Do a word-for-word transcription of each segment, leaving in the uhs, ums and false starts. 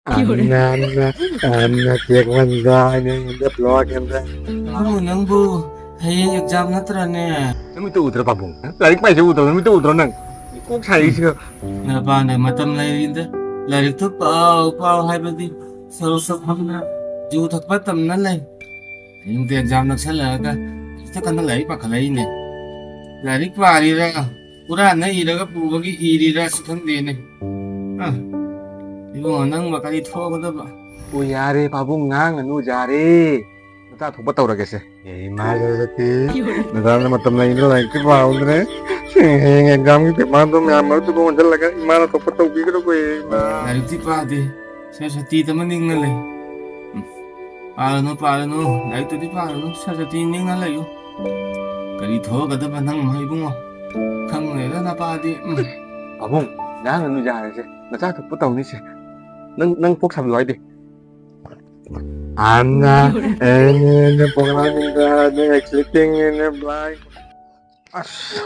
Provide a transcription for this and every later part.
ꯑꯟꯅ, ꯑꯟꯅ, ꯑꯟꯅ, check ꯃꯟꯗ, ꯑꯩꯅ block and. ꯅꯪꯕꯨ, ꯅꯪꯕꯨ ꯍꯌꯦꯡ ꯑꯦꯛꯖꯥꯝ ꯅꯠꯇ꯭ꯔꯅꯦ? ꯅꯃꯤꯠꯇ ꯎꯗ꯭ꯔꯣ, ꯄꯥꯕꯨꯡ? ꯂꯥꯏꯔꯤꯛ ꯄꯥꯏꯁꯦ ꯎꯗ꯭ꯔꯣ? ꯅꯃꯤꯠꯇ ꯎꯗ꯭ꯔꯣ ꯅꯪ? ꯀꯣꯛ ꯁꯥꯔꯤꯁꯤꯒ꯫ ꯅꯄꯥꯅ ꯃꯇꯝ ꯂꯩꯔꯤꯗ ꯂꯥꯏꯔꯤꯛꯇꯨ ꯄꯥꯎ, ꯄꯥꯎ ꯍꯥꯏꯕꯗꯤ ꯁꯣꯔꯣꯛꯇ ꯐꯝꯅ ꯌꯨ ꯊꯛꯄ ꯇꯝꯅ ꯂꯩ꯫ ꯍꯌꯦꯡꯗꯤ ꯑꯦꯛꯖꯥꯝ ꯅꯛꯁꯜꯂꯛꯑꯒ ꯍꯦꯛꯇ ꯀꯟꯅ ꯂꯥꯏꯔꯤꯛ ꯄꯥꯈꯠꯂꯛꯏꯅꯦ꯫ ꯂꯥꯏꯔꯤꯛ ꯄꯥꯔꯤꯔꯥ, ꯍꯨꯔꯥꯟꯅ ꯏꯔꯒ ꯄꯨꯕꯒꯤ ꯏꯔꯤꯔꯥꯁꯨ ꯈꯪꯗꯦꯅꯦ꯫ ꯑ, ꯏꯕꯨꯡꯉꯣ, ꯅꯪ ꯃꯀꯔꯤ ꯊꯣꯛꯑꯒꯗꯕ꯫ ꯑꯣ, ꯌꯥꯔꯦ, ꯄꯥꯕꯨꯡ, ꯉꯥꯡꯉꯅꯨ, ꯌꯥꯔꯦ꯫ ꯅꯆꯥ ꯊꯣꯛꯄ ꯇꯧꯔꯒꯦꯁꯦ꯫ ꯑꯦ, ꯏꯃꯥ ꯁꯔꯁꯋꯇꯤ, ꯅꯆꯥꯅ ꯃꯇꯝ ꯂꯩꯅ ꯂꯥꯏꯔꯤꯛꯇꯤ ꯄꯥꯍꯧꯗ꯭ꯔꯦ꯫ ꯍꯌꯦꯡ ꯑꯦꯛꯖꯥꯝꯒꯤ ꯄꯦꯄꯔꯗꯣ ꯃꯌꯥꯝ ꯃꯔꯛꯇꯨꯗ ꯑꯣꯟꯁꯤꯜꯂꯒ ꯏꯃꯥꯅ ꯊꯣꯛꯄ ꯇꯧꯕꯤꯒꯗꯧꯕ, ꯏꯃꯥ꯫ ꯂꯥꯏꯔꯤꯛꯇꯤ ꯄꯥꯗꯦ, ꯁꯔꯁꯋꯇꯤꯗꯃ ꯅꯤꯡꯅ ꯂꯩ꯫ ꯎꯝ꯫ ꯄꯥꯔꯅꯨ, ꯄꯥꯔꯅꯨ, ꯂꯥꯏꯔꯤꯛꯇꯨꯗꯤ ꯄꯥꯔꯅꯨ, ꯁꯔꯁꯋꯇꯤ ꯅꯤꯡꯅ ꯂꯩꯌꯨ꯫ ꯀꯔꯤ ꯊꯣꯛꯑꯒꯗꯕ ꯅꯪ ꯏꯕꯨꯡꯉꯣ? ꯈꯪꯉꯦꯗ ꯅꯄꯥꯗꯤ꯫ ꯎꯝ꯫ ꯄꯥꯕꯨꯡ, ꯉꯥꯡꯉꯅꯨ ꯌꯥꯔꯦꯁꯦ꯫ ꯅꯆꯥ ꯊꯣꯛꯄ ꯇꯧꯅꯤꯁꯦ꯫ ꯅꯪ, ꯅꯪ ꯀꯣꯛ ꯁꯥꯕꯤꯌꯨ ꯍꯥꯏꯗꯦ꯫ ꯑꯟꯅ, ꯑꯦꯅꯦ, ꯄꯣꯒ꯭ꯔꯥꯝꯗ, ꯑꯦꯅꯦ, ꯁ꯭ꯂꯤꯄꯤꯡ, ꯑꯦꯅꯦ, ꯕ꯭ꯂꯥꯏꯟ꯫ ꯑꯁ,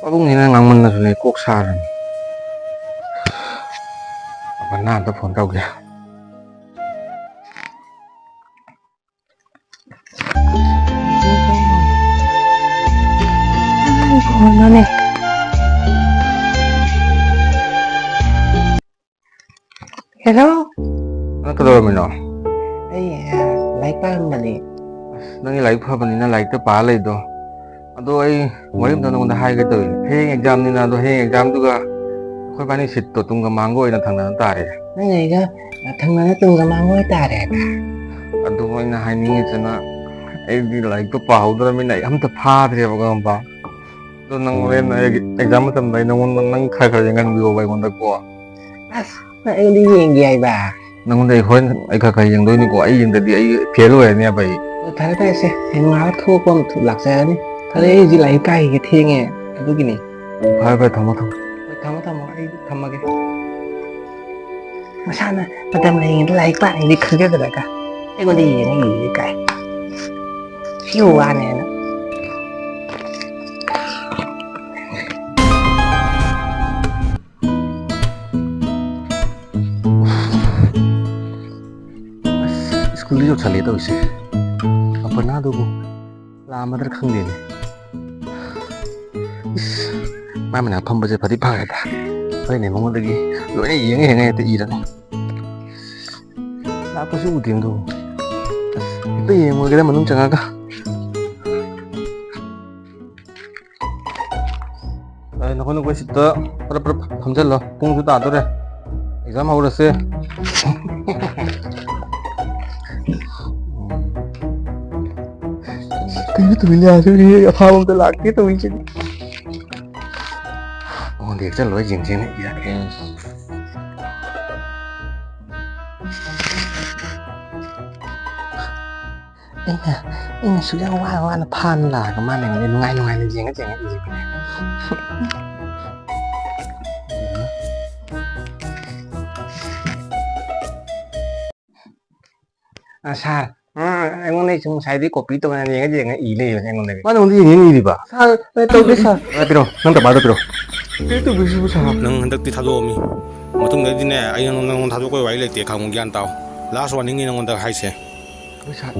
ꯄꯥꯕꯨꯡꯁꯤꯅ ꯉꯥꯡꯃꯟꯗꯅꯅꯦ ꯀꯣꯛ ꯁꯥꯔꯅꯤ꯫ ꯑꯄꯟꯅ ꯑꯝꯇ ꯐꯣꯟ ꯇꯧꯒꯦ꯫ ꯐꯣꯟꯅꯣꯅꯦ꯫ ꯍꯦꯜꯂꯣ꯫ ꯅꯪ ꯀꯩꯗꯧꯔꯝꯃꯤꯅꯣ? ꯑꯩ, ꯑ, ꯂꯥꯏꯔꯤꯛ ꯄꯥꯔꯝꯕꯅꯦ꯫ ꯑꯁ, ꯅꯪꯒꯤ ꯂꯥꯏꯔꯤꯛ ꯐꯕꯅꯤꯅ ꯂꯥꯏꯔꯤꯛꯇ ꯄꯥ ꯂꯩꯗꯣ꯫ ꯑꯗꯣ ꯑꯩ ꯋꯥꯔꯤ ꯑꯝꯇ ꯅꯉꯣꯟꯗ ꯍꯥꯏꯒꯦ ꯇꯧꯔꯤꯅꯦ꯫ ꯍꯌꯦꯡ ꯑꯦꯛꯖꯥꯝꯅꯤꯅ, ꯑꯗꯣ ꯍꯌꯦꯡ ꯑꯦꯛꯖꯥꯝꯗꯨꯒ ꯑꯩꯈꯣꯏ ꯏꯕꯥꯅꯤ ꯁꯤꯠꯇꯣ ꯇꯨꯡꯒ ꯃꯥꯡꯒ ꯑꯣꯏꯅ ꯊꯪꯅꯅ ꯇꯥꯔꯦ꯫ ꯅꯪ ꯑꯩꯒ, ꯑ, ꯊꯪꯅꯅ ꯇꯨꯡꯒ ꯃꯥꯡꯒ ꯑꯣꯏ ꯇꯥꯔꯦ ꯍꯥꯏꯕ? ꯑꯗꯨꯕꯨ ꯑꯩꯅ ꯍꯥꯏꯅꯤꯡꯉꯤꯁꯤꯅ, ꯑꯩꯗꯤ ꯂꯥꯏꯔꯤꯛꯇꯣ ꯄꯥꯍꯧꯗ꯭ꯔꯕꯅꯤꯅ ꯑꯩ ꯑꯝꯇ ꯐꯥꯗ꯭ꯔꯦꯕ, ꯈꯪꯉꯕ? ꯑꯗꯣ ꯅꯪ ꯍꯣꯔꯦꯟ ꯑꯩ ꯑꯦꯛꯖꯥꯝ ꯃꯇꯝꯗ ꯑꯩ ꯅꯉꯣꯟꯗ, ꯅꯪ ꯈꯔ ꯈꯔ ꯌꯦꯡꯍꯟꯕꯤꯌꯣꯕ ꯑꯩꯉꯣꯟꯗꯀꯣ꯫ ꯑꯁ, ꯅꯪ ꯑꯩꯉꯣꯟꯗ ꯌꯦꯡꯒꯦ ꯍꯥꯏꯕ? ꯅꯪꯉꯣꯟꯗ ꯑꯩ ꯍꯣꯔꯦꯟ ꯑꯩ ꯈꯔ ꯈꯔ ꯌꯦꯡꯗꯣꯏꯅꯤꯀꯣ, ꯑꯩ ꯌꯦꯡꯗꯗꯤ ꯑꯩ ꯐꯦꯜ ꯑꯣꯏꯔꯅꯦꯕ ꯑꯩ꯫ ꯑꯣ, ꯐꯔꯦ ꯐꯔꯦ ꯁꯦ, ꯍꯌꯦꯡ ꯉꯥꯏꯍꯥꯛ ꯊꯣꯛꯄ ꯑꯃ ꯊꯣꯛ ꯂꯥꯛꯆꯔꯅꯤ꯫ ꯐꯔꯦ, ꯑꯩ ꯍꯧꯖꯤꯛ ꯂꯥꯏꯔꯤꯛ ꯄꯥꯈꯤꯒꯦ, ꯊꯦꯡꯉꯦ, ꯑꯗꯨꯒꯤꯅꯤ꯫ ꯐꯔꯦ ꯐꯔꯦ, ꯊꯝꯃꯣ ꯊꯝꯃꯣ꯫ ꯍꯣꯏ, ꯊꯝꯃꯣ ꯊꯝꯃꯣ, ꯑꯩ ꯊꯝꯃꯒꯦ꯫ ꯃꯁꯥꯅ ꯃꯇꯝ ꯂꯩꯔꯤꯉꯩꯗ ꯂꯥꯏꯔꯤꯛ ꯄꯥꯅꯤꯡꯗꯤ ꯈꯪꯖꯗ꯭ꯔꯒ ꯑꯩꯉꯣꯟꯗ ꯌꯦꯡꯉ ꯌꯦꯡꯉꯤ ꯀꯥꯏ꯫ ꯁꯤꯕꯨ ꯋꯥꯅꯦꯅ꯫ ꯇꯧꯁꯜꯂꯦ ꯇꯧꯔꯤꯁꯦ꯫ ꯑꯄꯅꯥꯗꯨꯕꯨ ꯂꯥꯝꯃꯗ꯭ꯔꯥ ꯈꯪꯗꯦꯅꯦ꯫ ꯏꯁ, ꯃꯥ ꯃꯅꯥꯛ ꯐꯝꯕꯁꯦ ꯐꯗꯤ ꯐꯔꯦꯗ꯫ ꯑꯩꯅ ꯃꯉꯣꯟꯗꯒꯤ ꯂꯣꯏꯅ ꯌꯦꯡꯉ ꯌꯦꯡꯉ ꯍꯦꯛꯇ ꯏꯔꯅꯤ꯫ ꯂꯥꯛꯄꯁꯨ ꯎꯗꯦ ꯑꯗꯨꯕꯨ꯫ ꯑꯁ, ꯍꯦꯛꯇ ꯌꯦꯡꯉꯨꯔꯒꯦꯗ ꯃꯅꯨꯡ ꯆꯪꯉꯒ꯫ ꯑꯦ, ꯅꯈꯣꯏ ꯅꯈꯣꯏ ꯁꯤꯠꯇ ꯄꯔꯞ ꯄꯔꯞ ꯐꯝꯖꯜꯂꯣ, ꯄꯨꯡꯁꯨ ꯇꯥꯗꯣꯔꯦ, ꯑꯦꯛꯖꯥꯝ ꯍꯧꯔꯁꯦ꯫ ꯀꯩꯅꯣ ꯇꯨꯃꯤꯟ ꯂꯩꯔꯤꯁꯤꯕꯣ? ꯑꯐꯥꯕ ꯑꯝꯇ ꯂꯥꯛꯇꯦ ꯇꯧꯔꯤꯁꯤꯗꯤ꯫ ꯑꯣ, ꯂꯦꯛꯆꯔ ꯂꯣꯏ ꯌꯦꯡꯁꯤꯅ ꯏꯔꯛꯀꯦ꯫ ꯑꯩꯅ, ꯑꯩꯅ ꯁꯨꯛ ꯌꯥꯝ ꯋꯥ ꯋꯥꯅ ꯐꯥꯅ ꯂꯥꯛꯑꯒ ꯃꯥꯅ ꯑꯩꯉꯣꯟꯗ ꯅꯨꯡꯉꯥꯏ ꯅꯨꯡꯉꯥꯏꯅ ꯌꯦꯡꯉ ꯌꯦꯡꯉ ꯏꯔꯤꯕꯅꯦ꯫ ꯑ, ꯁꯥꯔ, ꯑ, ꯑꯩꯉꯣꯟꯗ ꯁꯨꯝ ꯉꯁꯥꯏꯗꯩ ꯀꯣꯄꯤ ꯇꯧꯅ ꯌꯦꯡꯉ ꯌꯦꯡꯉ ꯏ ꯂꯩꯕꯅꯦ ꯑꯩꯉꯣꯟꯗꯒꯤ꯫ ꯃꯥꯅ ꯑꯩꯉꯣꯟꯗ ꯌꯦꯡꯉ ꯌꯦꯡꯉ ꯏꯔꯤꯕ? ꯁꯥꯔ, ꯑ, ꯇꯧꯗꯦ, ꯁꯥꯔ꯫ ꯑ, ꯄꯤꯔꯛꯑꯣ, ꯅꯪ ꯇꯄꯥꯗꯣ ꯄꯤꯔꯛꯑꯣ꯫ ꯀꯩꯅꯣ ꯇꯧꯕꯤꯁꯤꯕꯨ, ꯁꯥꯔ? ꯅꯪ ꯍꯟꯗꯛꯇꯤ ꯊꯥꯗꯣꯛꯑꯝꯃꯤ꯫ ꯃꯇꯨꯡꯗꯗꯤꯅꯦ, ꯑꯩ ꯅꯪ-, ꯅꯪꯉꯣꯟꯗ ꯊꯥꯗꯣꯛꯄꯩ ꯋꯥꯔꯤ ꯂꯩꯇꯦ, ꯈꯪꯉꯨ, ꯒ꯭ꯌꯥꯟ ꯇꯥꯎ꯫ Last warningꯅꯤ ꯅꯪꯉꯣꯟꯗ ꯍꯥꯏꯁꯦ꯫ ꯍꯣꯏ, ꯁꯥꯔ꯫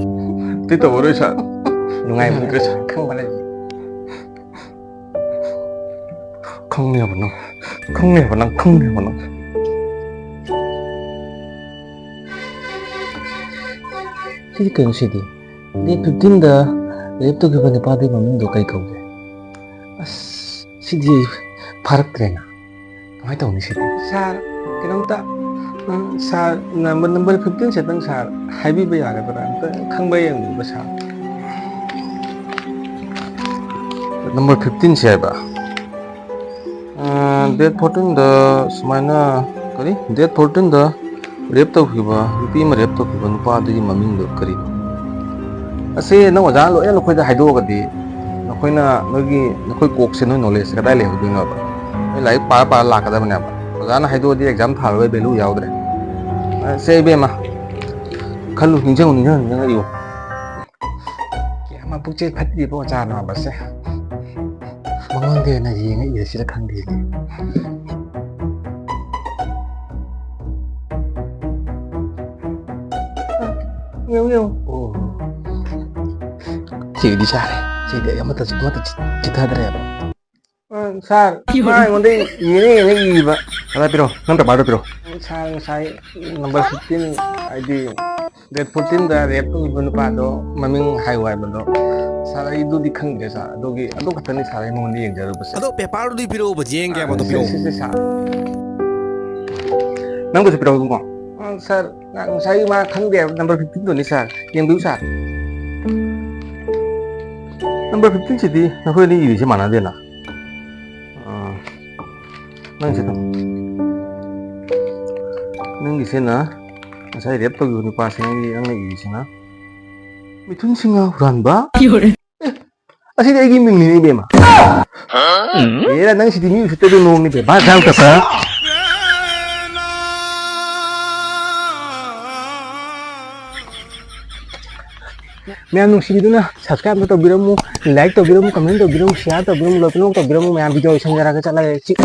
ꯑꯇꯩ ꯇꯧꯔꯔꯣꯏ, ꯁꯥꯔ꯫ ꯅꯨꯡꯉꯥꯏꯕꯅꯤ, ꯅꯨꯡꯉꯥꯏꯕꯅꯤ, ꯁꯥꯔ꯫ ꯈꯪꯕ ꯂꯩ꯫ ꯈꯪꯅꯦꯕ ꯅꯪ, ꯈꯪꯅꯦꯕ ꯅꯪ, ꯈꯪꯅꯦꯕ ꯅꯪ꯫ ꯁꯤꯗꯤ ꯀꯩꯅꯣ ꯁꯤꯗꯤ? Day fifteenꯗ rape ꯇꯧꯈꯤꯕ ꯅꯨꯄꯥꯗꯨꯒꯤ ꯃꯃꯤꯡꯗꯣ ꯀꯩ ꯀꯧꯒꯦ? ꯑꯁ, ꯁꯤꯗꯤ ꯐꯥꯔꯛꯇ꯭ꯔꯦꯅ꯫ ꯀꯃꯥꯏꯅ ꯇꯧꯅꯤ ꯁꯤꯗꯤ? ꯁꯥꯔ, ꯀꯩꯅꯣꯝꯇ, ꯎꯝ, ꯁꯥꯔ, number, number fifteenꯁꯦ ꯇꯪ ꯁꯥꯔ ꯍꯥꯏꯕꯤꯕ ꯌꯥꯒꯗ꯭ꯔꯥ? ꯑꯝꯇ ꯈꯪꯕ ꯌꯦꯡꯕꯤꯕ ꯁꯥꯔ꯫ Number fifteenꯁꯦ ꯍꯥꯏꯕ? ꯑ, date fourteenꯗ ꯁꯨꯃꯥꯏꯅ, ꯀꯔꯤ? Date fourteenꯗ rape ꯇꯧꯈꯤꯕ, ꯅꯨꯄꯤ ꯑꯃ rape ꯇꯧꯈꯤꯕ ꯅꯨꯄꯥꯗꯨꯒꯤ ꯃꯃꯤꯡꯗꯨ ꯀꯔꯤꯅꯣ? ꯑꯁꯤ ꯅꯪ ꯑꯣꯖꯥꯅ ꯂꯣꯏꯅ ꯅꯈꯣꯏꯗ ꯍꯥꯏꯗꯣꯛꯑꯒꯗꯤ, ꯅꯈꯣꯏꯅ, ꯅꯣꯏꯒꯤ, ꯅꯈꯣꯏ ꯀꯣꯛꯁꯦ, ꯅꯣꯏ knowledgeꯁꯦ ꯀꯗꯥꯏ ꯂꯩꯍꯧꯗꯣꯏꯅꯣꯕ? ꯅꯣꯏ ꯂꯥꯏꯔꯤꯛ ꯄꯥꯔ ꯄꯥꯔ ꯂꯥꯛꯀꯗꯕꯅꯦꯕ꯫ ꯑꯣꯖꯥꯅ ꯍꯥꯏꯗꯣꯛꯑꯗꯤ exam ꯊꯥꯔꯣꯏ, value ꯌꯥꯎꯗ꯭ꯔꯦ꯫ ꯑ, ꯁꯦ ꯏꯕꯦꯝꯃ, ꯈꯜꯂꯨ, ꯅꯤꯡꯁꯤꯡꯉꯨ, ꯅꯤꯡꯁꯤꯡꯉꯨ, ꯅꯤꯡꯁꯤꯡꯉꯨ ꯏꯌꯨ꯫ ꯀꯌꯥꯝ ꯃꯄꯨꯛꯆꯦꯜ ꯐꯠꯇ꯭ꯔꯤꯕ ꯑꯣꯖꯥꯅꯣ ꯍꯥꯏꯕꯁꯦ꯫ ꯃꯉꯣꯟꯗ ꯑꯣꯏꯅ ꯌꯦꯡꯉ ꯏꯔꯁꯤꯔ ꯈꯪꯗꯦꯅꯦ꯫ ꯌꯦꯡꯉꯨ, ꯌꯦꯡꯉꯨ꯫ ꯑꯣ꯫ ꯁꯤꯒꯤꯗꯤ ꯆꯥꯔꯦ꯫ ꯁꯤꯗꯤ ꯑꯩ ꯑꯃꯠꯇ, ꯑꯃꯠꯇ ꯆꯤ-, ꯆꯤꯊꯗ꯭ꯔꯦꯕ꯫ ꯑ, ꯁꯥꯔ, ꯃꯥ ꯑꯩꯉꯣꯟꯗ ꯌꯦꯡꯉ ꯌꯦꯡꯉ ꯏꯕ꯫ ꯀꯗꯥꯏ ꯄꯤꯔꯛꯑꯣ? ꯅꯪ ꯄꯦꯄꯔꯗꯣ ꯄꯤꯔꯛꯑꯣ꯫ ꯁꯥꯔ, ꯉꯁꯥꯏ ꯅꯝꯕꯔ ꯐꯤꯐꯇꯤꯟ, ꯍꯥꯏꯗꯤ, ꯗꯦꯠ ꯐꯣꯔꯇꯤꯟꯗ ꯔꯦꯞ ꯇꯧꯈꯤꯕ ꯅꯨꯄꯥꯗꯣ ꯃꯃꯤꯡ ꯍꯥꯏꯌꯨ ꯍꯥꯏꯕꯗꯣ, ꯁꯥꯔ, ꯑꯩ ꯑꯗꯨꯗꯤ ꯈꯪꯗ꯭ꯔꯦ, ꯁꯥꯔ꯫ ꯑꯗꯨꯒꯤ, ꯑꯗꯨ ꯈꯛꯇꯅꯤ, ꯁꯥꯔ, ꯑꯩ ꯃꯉꯣꯟꯗ ꯌꯦꯡꯖꯔꯨꯕꯁꯦ꯫ ꯑꯗꯣ ꯄꯦꯄꯔꯗꯨꯗꯤ ꯄꯤꯔꯛꯑꯣꯕ, ꯌꯦꯡꯒꯦ ꯍꯥꯏꯕ, ꯑꯗꯣ ꯁꯦ, ꯄꯤꯔꯛꯑꯣ꯫ ꯁꯦ, ꯁꯦ, ꯁꯥꯔ꯫ ꯅꯪꯕꯨꯁꯨ ꯄꯤꯔꯛꯑꯣ, ꯏꯕꯨꯡꯉꯣ꯫ ꯑ, ꯁꯥꯔ, ꯉ-, ꯉꯁꯥꯏ ꯃꯥ ꯈꯪꯗꯦ ꯍꯥꯏꯕ ꯅꯝꯕꯔ ꯐꯤꯐꯇꯤꯟꯗꯨꯅꯤ, ꯁꯥꯔ꯫ ꯌꯦꯡꯕꯤꯌꯨ, ꯁꯥꯔ꯫ ꯅꯝꯕꯔ ꯐꯤꯐꯇꯤꯟꯁꯤꯗꯤ ꯅꯈꯣꯏ ꯑꯅꯤ ꯏꯔꯤꯁꯦ ꯃꯥꯟꯅꯗꯦꯅ꯫ ꯑ, ꯅꯪꯁꯦ ꯑꯗꯨꯝ, ꯅꯪꯒꯤꯁꯤꯅ ꯉꯁꯥꯏ ꯔꯦꯞ ꯇꯧꯈꯤꯕ ꯅꯨꯄꯥꯁꯦ, ꯅꯪꯒꯤ, ꯅꯪꯅ ꯏꯔꯤꯁꯤꯅ ꯃꯤꯊꯨꯟ ꯁꯤꯡꯍ ꯍꯨꯔꯥꯟꯕ? ꯑꯦ, ꯑꯁꯤꯗꯤ ꯑꯩꯒꯤ ꯃꯤꯡꯅꯤꯅꯦ, ꯏꯕꯦꯝꯃ꯫ ꯑꯦꯔꯥ, ꯅꯪ ꯁꯤꯗꯤ ꯃꯤ ꯎꯁꯤꯠꯇꯕ ꯃꯑꯣꯡꯅꯤ, ꯕꯦꯕꯥ, ꯗꯥꯎ ꯇꯞꯄ꯫ ꯃꯌꯥꯝ ꯅꯨꯡꯁꯤꯕꯤꯗꯨꯅ subscribe ꯑꯃ ꯇꯧꯕꯤꯔꯝꯃꯨ, like ꯇꯧꯕꯤꯔꯝꯃꯨ, comment ꯇꯧꯕꯤꯔꯝꯃꯨ, share ꯇꯧꯕꯤꯔꯝꯃꯨ, ꯂꯣꯏꯅꯃꯛ ꯇꯧꯕꯤꯔꯝꯃꯨ꯫ ꯃꯌꯥꯝ video ꯂꯣꯏꯁꯟꯖꯔꯒ ꯆꯠꯂꯒꯦ꯫ ꯆꯤ-,